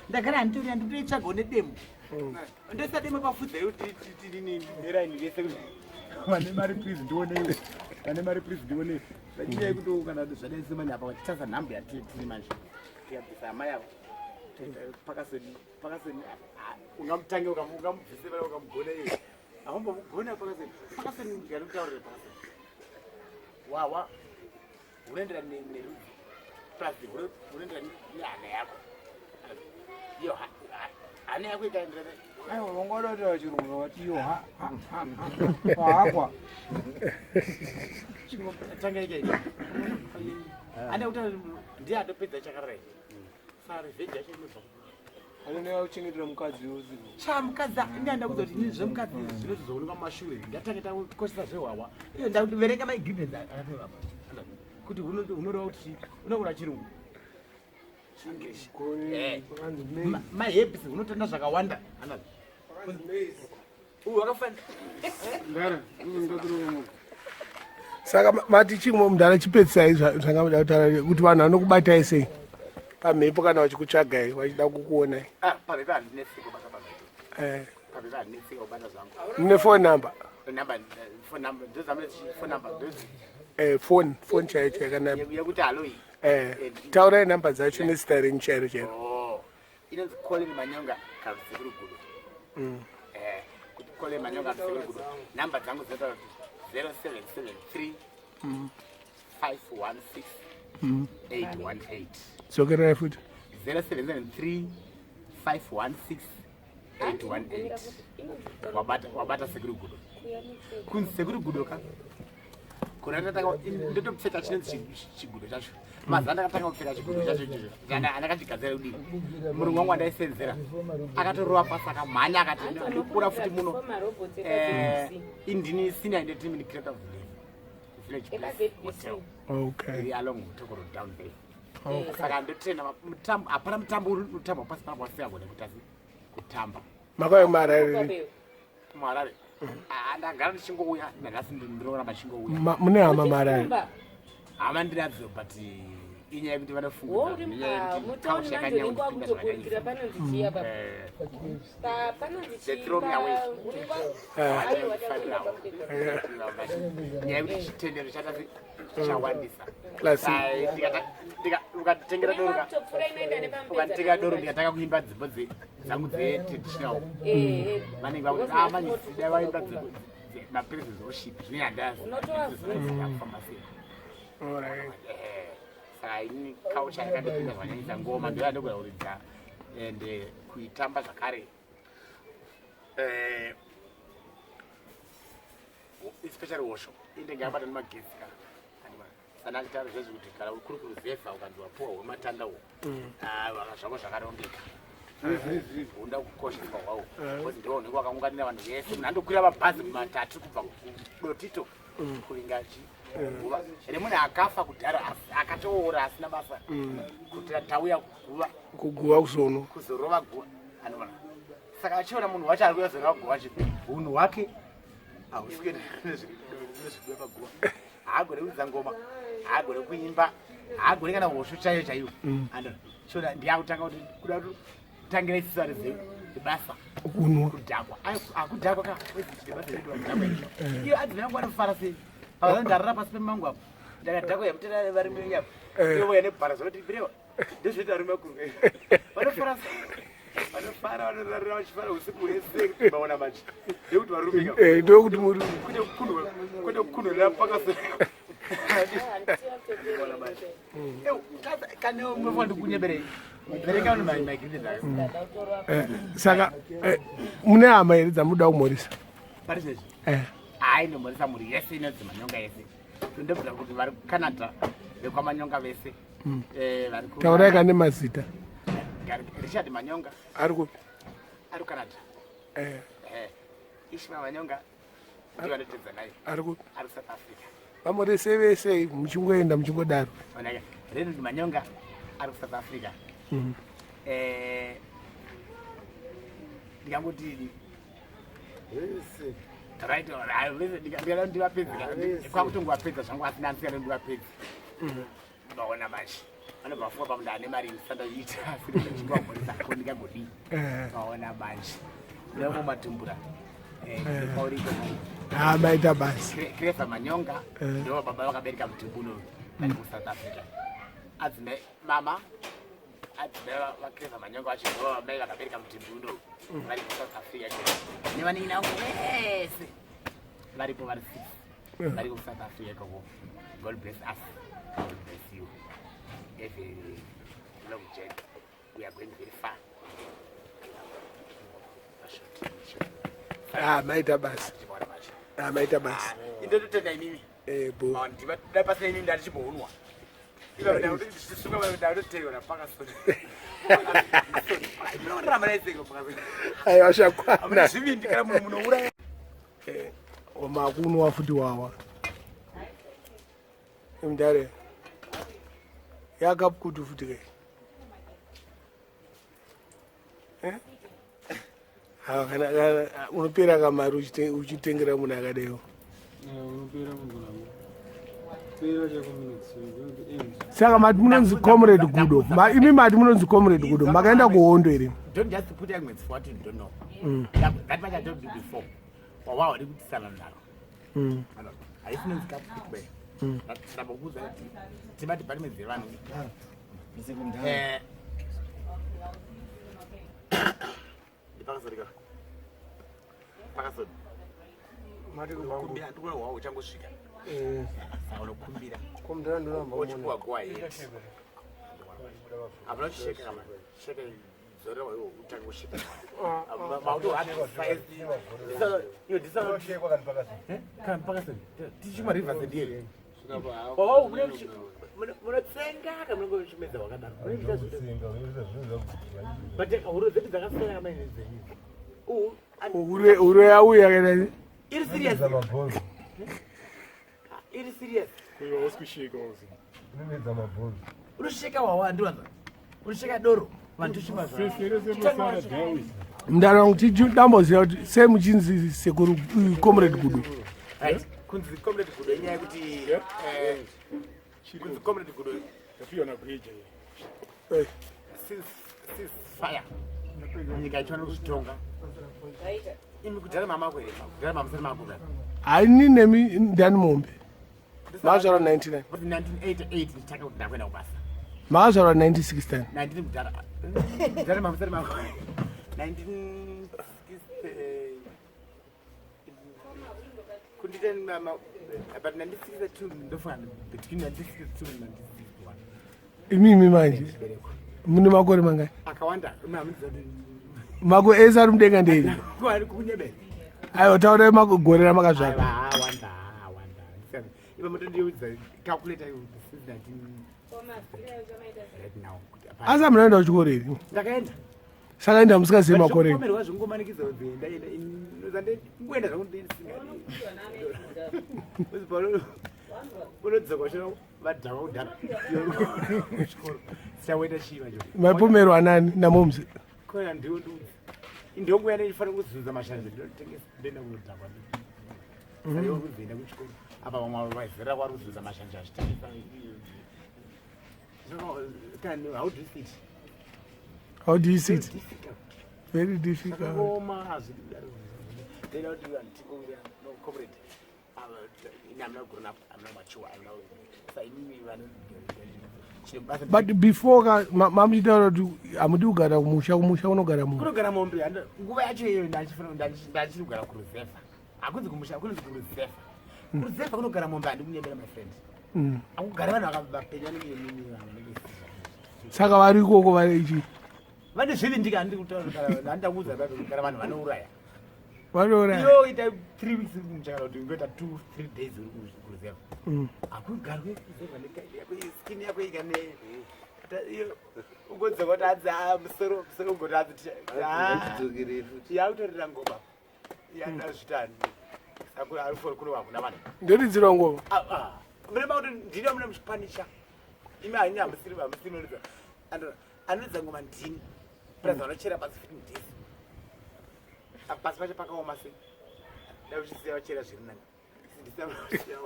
ndagara handitori, handitoitsvagawo nedemo, ndoisa demo pafudza yekuti neraini rese. Vane mari, please ndioneiwo. Vane mari, please ndionei. Inyaya yekuti kana zvadai semani apa vachitasa nhambo yatiri manje, tikabvisa amai avo pakaseni pakaseni, ungamutange, ungamubvise vana, ukamugona iye haumbomugona pakaseni pakaseni. Ndikanotaurira pakaseni wawa hunoenderana nerudzi, plus hunoenderana nehana yako. Iyo hana yako ikaenderana. Aiwa, vangoda kutaura chirungu, vati iyo ha ha ha ha hakwa. Tanga ikaita anda kuti ndiye atopedza chakarara, saka revenge yacho inobva. Anoneka kuchengetera mukadzi usiku. Cha mukadzi ndianda kuza kuti inini zvemukadzi zvinozoonekwa mumashure. Ndatange takoshesa zvehwahwa iyo, ndakuverenga maingredients akatorwa apa kuti hunoreva kuti unokura chirungu, chiEnglish, maherbs, hunotanda zvakawanda. Uyu wakafanira. Ndara ndakirova. Saka mati chimwe mudhara, chipedzisai zvangamuda kutaura kuti vanhu vanokubatai sei pamhepo kana vachikutsvagai, vachida kukuonai? Ah, pamhepo handinetseki kubata pamhepo. Pamhepo handinetseki kubata zvangu. Mune phone number? Number, phone number ndozamune, phone number ndozi. Phone chaiyo chaiyo kana yekuti haloi. Taurai namba dzacho nezita renyu chairo chairo. Oh, inonzi Colin Manyonga Karusekuru Gudo. Kuti Colin Manyonga Karusekuru Gudo, namba dzangu dzinotaura kuti 0773 516 818. Dzokerai futi. 0773 516 818. Wabata, wabata Sekuru Gudo. Kunzi Sekuru Gudo ka kuna ndatanga ndotopfeka chinonzi chigudo chacho. Mazuva ndakatanga kupfeka chigudo chacho ichocho, andakachigadzira kudii, murungu wangu andaisenzera akatorova pasi, akamhanya, akati ndikura futi muno. Indini senior administrator of Village Place Hotel iri along Mutoko Road down there. Saka ndotenda mutambo, hapana mutambo uri kutambwa pasi panapa wasingagone kuita kutamba. Makauya kumaharare? MuHarare. Ah, ndagara ndichingouya, nanhasi ndinoramba ndichingouya. Mune hama muHarare? Hama ndinadzo, but inyaya yekuti vanofunga Mutauni manje unenge wakutoburikira panonzi chiya pa panonzi. They throw me away. Nyaya yekuti chitendero chatasi chawandisa. Classic. Ukanditengera doro kutopfuura inoenda nepamupedza. Ukanditengera doro, ndikatanga kuimba dzimbo dzangu dzetraditional, vanenge vakuti, ah, manje dai vaimba mapresence worship, zvine handazi kufamba sei. Alright. Saka ini culture yakandipinda zvakanyanyisa, ngoma ndo yandogona kuridza and kuitamba zvakare, especially hosho inenge yabata nemagetsi ka sana achitaura zvezvi kuti kana kuri kuruzevha ukanzi wapuwa hwematanda uhu, ah, zvako zvakarongeka, hunda kukosheswa hwawo, because ndo unenge wakaunganira vanhu vese. Munhu andokwira mabhazi matatu kubva kuDotito kuvinga guva remunhu akafa kudhara, akatoora asina basa, kuti tauya kuguva. Kuguva kuzono kuzorova guva, anoona. Saka achiona munhu wacho ari kuyazorova guva chi unhu hwake hausi kuenda nezviridiwa paguva. Haagone kuridza ngoma, haagone kuimba, haagone kana hosho chaiyo chaiyo. Andona chiona ndiyakutanga kuti kuda kutangira isisu ari basa. Kunwa. Kudhakwa. Akudhakwa ka basa redu, vadhakwa. Iyo adzimai angu anofara sei? Ndarara pasi pemangu apo. Ndakadhakwa yamutena vari munyama. Eh. Ivo yane bhara zvanoti birewa. Ndozvoita varume vakuru. Vanofara. Vanofara vanorarira vachifara usiku hwese maona manje. Ndekuti varume ka. Eh, ndokuti muri Kwete kukundwa. Kwete kukundwa pakasera. Kane umwe ndikunyeberei. Bereka uno mai mai green ayo. Eh, saka mune hama here dzamuda kumhorisa? Pari zvezvi. Eh. Hayi ndomhorisa mhuri yese inonzi Manyonga yese. Ndobvira kuti vari kuCanada vekwaManyonga vese. Eh, vari ku Taurai kane mazita. Richard Manyonga Ari kupi? ari kuCanada. Eh, Eh, Ishmael Manyonga ndiye vanotedza naye ari kupi? ari kuSouth Africa. Vamhorese vese muchingoenda muchingodaro. Onaka Renard Manyonga ari kuSouth Africa. Eh, ndikangoti Vese. right hayi vese ndikada ndivapedze kwakutongovapedza zvangu asina andisingada ndivapedze. Vaona manje vanobva vafunga pamunhu ane mari ndisandaita asi ndichingovamhoresa ko ndingagodii. Eh. Vaona manje ndavomatumbura pauriko. Ha, maita basi. Kreva Manyonga Eh. ndo baba vakabereka mutumbuno vari kuSouth Africa. Adzimai mama adzimai vaKreva Manyonga vacho ndo mai vakabereka mutumbuno vari kuSouth Africa nevanin'ina vangu vese varipo vari six vari kuSouth Africa ikoko. God bless us, God bless you. Every long journey we are going very far. Ha, maita basi. Ha, maita basi. Indototenda imimi. Eh, bo. Dai pasina inini ndatichimbounwa ndatoteera pakasoni. Aiwa, zvakwana. Zvivindi kana munhu munouraya. Makunwa futi wawa imudare yakapukutu futi ke. Eh? Hawa, kana unopera kamari uchitengera munhu akadaiwo. Unopera munhu pera chako minutes, you're going to end. Saka mati munonzi Comrade Gudo. Imi mati munonzi Comrade Gudo, makaenda kuhondo here? Don't just put arguments for what you don't know. That much I told you before. Wawa uri kutisana naro haisi nonzi kapukutu. Ndambokuudza kuti tima departments dzevanhu. Ndipakasori ka pakasori kumbira ndikuhwa uchangosvika saka unokumbira wochipuwa go ahead. Hapana kusheka kama sheka zorera iwo utange kusheka mauto iyo tichimwa rivers ndiye wawa munotsenga ka munenge muchimedza wakadaro but huro dzedu dzakasiyana kamaine dzenyu. Uro yauya kana Iri serious, iri serious. Unosheka wawa ndiwanza unosheka doro vanhu tochimwa. Mudaro wangu tidamboziva kuti sei muchinzi sekuru Comrade Gudo. Right, kunzi Comrade Gudo inyaya yekuti kunzi Comrade Gudo since fire nyika ichiwana kuzvitonga. Imi kudhara mama kwere kudhara mamusati makura. Haini nemi ndani mombe makazvarwa 99. But 1988 ndichitanga kuti ndakuenda kubasa. Makazvarwa 1969. 19 kudhara kudhara mamusati makura 19 kundita but 1962 ndofunga between 1962 and 1961. Imimi manje Chibereko. Mune makore mangani? Akawanda. Mako ese ari mudenga ndei? Kunyebera. Aiwa, taurai gore ramakazvarwa. Awanda awanda iva motondiudza calculator since 19 right now kuti Asi hamunaenda kuchikoro here? Ndakaenda. Saka enda musingazivi makore. Zvokupomerwa zvongomanikidza kuti ndaenda ngoenda zvangu ndisinga unodzoka chino vadhakwa kudhara kuchikoro sichakuenda chii manje. Maipomerwa nani namomzi? Kona ndiwo ndiudzi ndonguya ndichifanira kuzunza mashanje ndinotengesa ndoenda kunodhakwa saka iwe kuzoenda kuchikoro apa vamwe vaizerera kwari kuzunza mashanje achitengesa. How do you sit? How do you sit? Difficult. Very difficult. Zvakaoma, hazvidi kudaro. Ndinoda kuti vanhu tingouya no comrade. Ini hamuna grown up, hamuna mature, hamuna sainini vano chine basa. But before ka mamuchitaura kuti hamudi kugara kumusha, kumusha kunogara munhu. Kunogara mombe. Nguva yacho iyoyo ndachiri kugara kuruzevha. Hakunzi kumusha, kunonzi kuruzevha. Kuruzevha kunogara mombe, handikunyebera, my friend. Hakugara vanhu vakapenya nenge nini, vanhu vanenge Saka vari ikoko vari ichi? Vane zvivindika. Handiri kutaura, handakuudza kugara vanhu vanouraya. Vanouraya. Iyo ita 3 weeks uri kumusha, kana kuti ungoita 2 3 days uri kuruzevha. Hakugarwe kuruzevha neskin yako ikane ugodzoka kuti hanzi, "Ah, musoro, musoro," ugoti hanzi Ngatidzokere futi. Yakutorera ngoma yandazvitani kuno hakuna vanhu. Ndoridzirwa ngoma. Mune makuti ndini mune muchipanisha imi haini, hamusiri, hamusiri munoridza. Anoridza ngoma ndini, plus vanochera pasi futi ndisi. Pasi pacho pakaoma sei, dai uchisiya vachera zviri nani. Ndisiya vachera.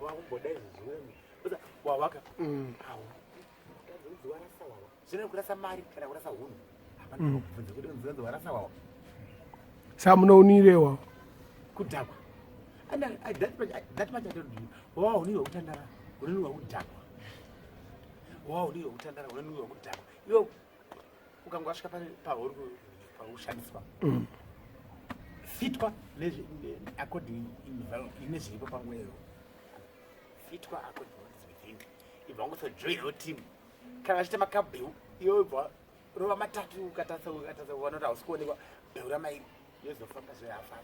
Wakumboda izvi wawaka warasa wawa, zvino kurasa mari kana kurasa hunhu hapana kubvunza kuti unzi warasa wawa. Saka munounirewa? Kudhakwa. And that much I don't do. Wawa unirwa kutandara, unonirwa kudhakwa. Wawa unirwa kutandara, unonirwa kudhakwa. Iwe ukanga wasvika pauri paushandiswa, fitwa according nezviripo panguva iyoyo, fitwa according what is within. Ibva wangosojoinawo team. Kana vachiita makabheu, iwe ibva rova matatu, ukatasa ukatasa uona kuti hausi kuonekwa, bheura mairi, yozofamba zvehafafa.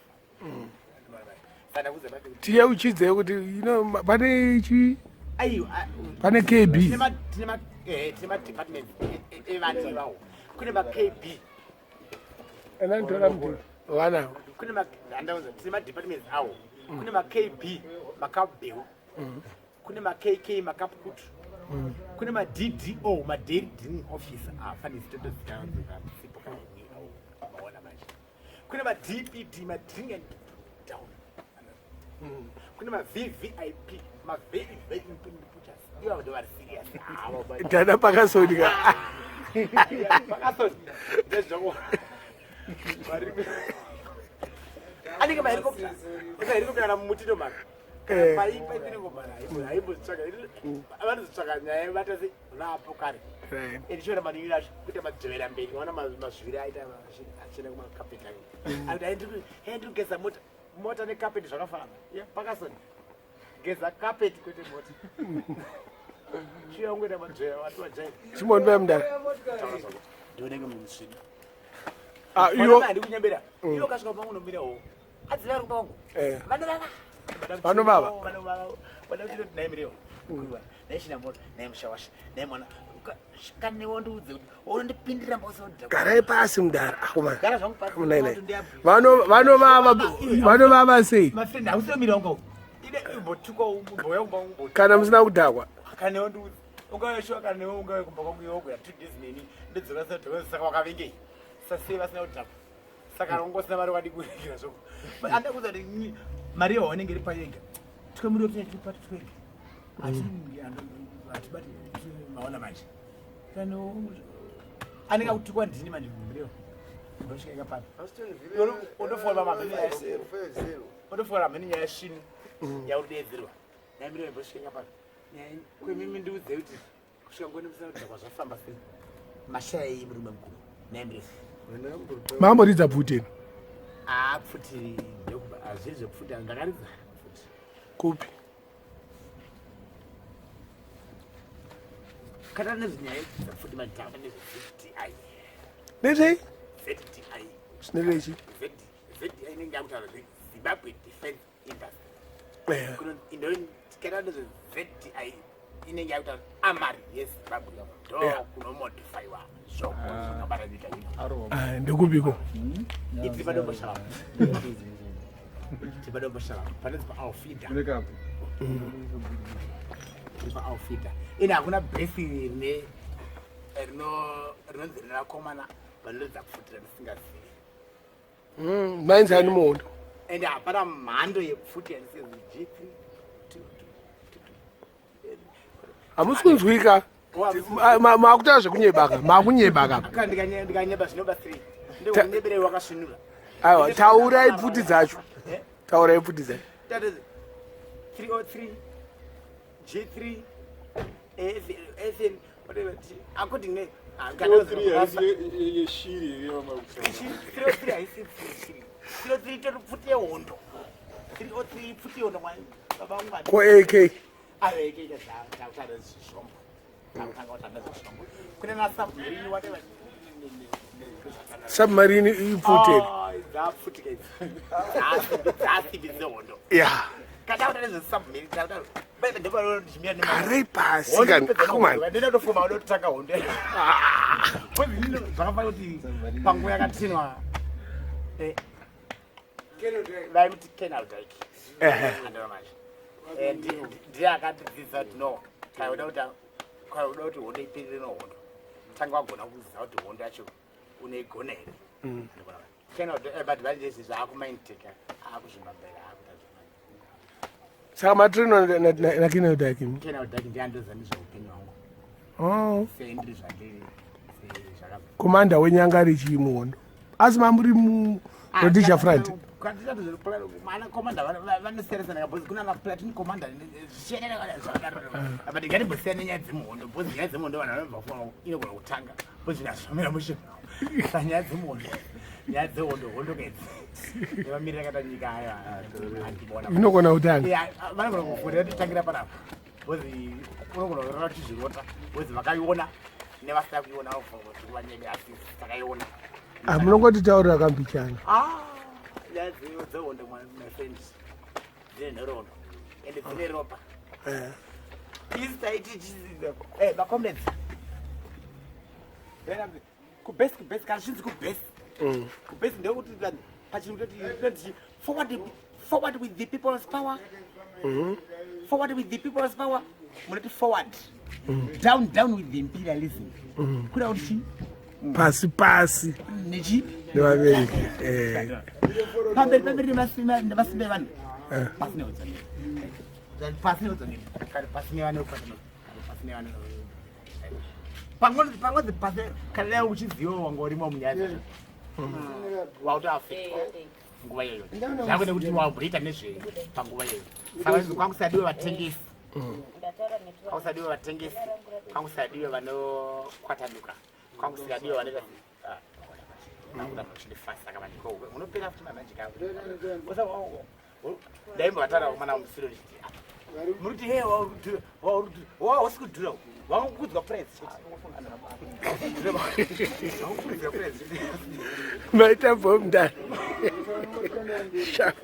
Saka kuudza basi kuti Tiyeuchidzei kuti pane ichi aiwa. Pane KB. Tine madepartments evanhu ivawo. Kune maKB. Enanditora mudhuri vanawo. Kune handaunza, tine madepartments awo. Kune maKB, makabheu. Kune maKK, makapukutu. Kune maDDO, madairy drinking officer, afanisi totozikanasipo. Maona manje, kune maDPD, madrink and down. Kune maVVIP, mavery very important pushers. Ivavo ndo vari serious avo. Dana pakasodya. Pakasoni ndezvako anenge mahelicopter, helicopter kana mumuti ndomaka. Paipa inengomara haimbotsvaka, vanozotsvaka nyaya vatase vapo kare. Endichiona manini acho kuita madzvevera mberi, waona mazviri aita achienda kumakapeti ake, akuti ndiri kugeza mota. Mota nekapeti zvakafanana. Ya, pakasoni geza kapeti kwete mota. Chiya ungoita madzvera wati wajai. Chimondipai mudara. Ndionenge mumusvina. Ah, iyo Handikunyembera, iwe ukasvika pangu unomira wo adziva ari kumba kwangu. Vanovava. Vanovava. Vada kuti naimirewo naichina mota naimushawasha naimwana kanewo, ndiudze kuti unondipindira mbosodha. Garai pasi mudara, akomana. Gara zvangu pasi. Munai vanovava, vanovava sei? My friend, hausomira wangu ine imbotukwa, umboya kumba kwangu. Kana musina kudhakwa. Kanewo ndiudze, ungave shuwa kanewo ungave kumba kwangu iwe kuya 2 days neni ndodzoka sadhoka. Saka wakavengei sasei vasina kudhakwa? Saka ungosina mari wadi kurekera zvoko. Andakuudza kuti mari yawanenge iri payega twemuriwo tinenge tiri pati twega, hatibati. Maona manje, kana anenge akutukwa ndini manje, muriwo ndosvika pano undofola mama, undofola mheni nyaya svinu yaurudedzerwa naimiriwo imbosvika pano kwemimi. Ndiudze kuti kusvika ngoni musina kudhakwa zvafamba sei? Mashaya murume mukuru naimiriwo. Mamboridza pfuti? Ah, pfuti hazviri zvepfuti, ndakaridza pfuti. Kupi? Kana nezvenyaya dzepfuti madhamba nezve-ZDI. Nezvei? ZDI. Zvinevechi? ZDI inenge yakutaura zveZimbabwe Defence Industry. Kana nezve-ZDI inenge yakutaura army yeZimbabwe, ndo kunomodifaiwa zvoko zvakabata nyika ino. Ah, ndekupiko? Idzi paDomboshava, tipaDomboshava panonzi paAlfida, paAlfida ine hakuna bhesi rine rinonzi rine vakomana vanoridza pfuti randisingazivi. Mainzani muhondo? Ende hapana mhando yepfuti yandisingazivi. G3. Hamusi kunzwika. Makutaura zvekunyebaka, makunyebaka. Ndikanyeba zvinobatsirei? Ndikunyebere wakasvinura. Aiwa, taurai pfuti dzacho. Eh? Taurai pfuti dzacho. 303 G3 FN whatever according ne yeshiri 303 haisi shiri. 303 itori pfuti yehondo. 303 pfuti yehondo mwana baba vangu. Ko AK? Ayo AK takutaura zvishombo. Takutanga kutanga zvishombo. Kune na submarine whatever. Submarine ipfuti here? Ah, dzapfutika idzi. Dzasimbi dzehondo. Ya. Kataura nezvesubmarine taura. Bebe ndopano ndichimira nema. Garai pasi kani. Akomana. Ndinotofuma unotanga hondo. Zvakafanira kuti panguva yakatinwa eh, vaimuti Kenal Dyke. Andona manje. Eh, ndiye akatidzidzisa kuti no, kana uda kuti kana uda kuti hondo iperere nohondo, tanga wagona kuziva kuti hondo yacho unoigona here. Andona manje. Kenal Dyke, eh, but vanje izvi zvaakumainteka akuzvimbambera akuita zvemanje. Saka matrainwa naKenal Dyke? Kenal Dyke ndiye andoziva nezveupenyu hwangu. Oh. Sendiri zvandiri zvakabva. Komanda wenyanga richii muhondo? Asi mamuri muRhodesia Front? Mana commander vanosiyana because kuna na platoon commander zvichienderana zvakadaro. But ngatimbosiyana nenyaya dzemuhondo because nyaya dzemuhondo vanhu vanobva kuona inogona kutanga because zvazvomira mushe. Saka nyaya dzemuhondo nyaya dzehondo hondo kedzi nemamiriro akaita nyika ayo andibona. Inogona kutanga. Yeah, vanogona kuvhurira titangira panapa because unogona kurara uchizvirota because vakaiona nevasina kuiona vanogona kuti vanyebe asi takaiona. Ah, munongotitaurira kambichana. Ah, nyaya dzehondo my friend dzine nhoroondo ende dzine ropa. Eh. Isi taiti macomrades kubase kubase kana zvinzi kubase kubase ndekuti pachirungu toti forward forward with the people's power, forward with the people's power, munoti forward, down down with the imperialism, kuda kuti chii? Pasi pasi nechi nevabereki. Eh. Pamberi pamberi nemasimba evanhu, pasi neudzvanyiriri, pasi neudzvanyiriri, kana pasi nevane, pasi nevane pangonzi pasi. Kana dai uchiziva wanga urimo munyaya dzacho wautoafektwa nguva iyoyo zvako nekuti wamboita nezvei panguva iyoyo. Saka kwakusadiwe vatengesi, kwakusadiwe vatengesi, kwakusadiwe vanokwatanuka, kwakusingadiwe vanoita saka unopera futi mamajika. Ndaimbovataura kumana musiro ndichiti muri kuti he wausi kudhura, wangokudzwa price chete. Wangokudzwa price. Maita bho mndani. Sharp.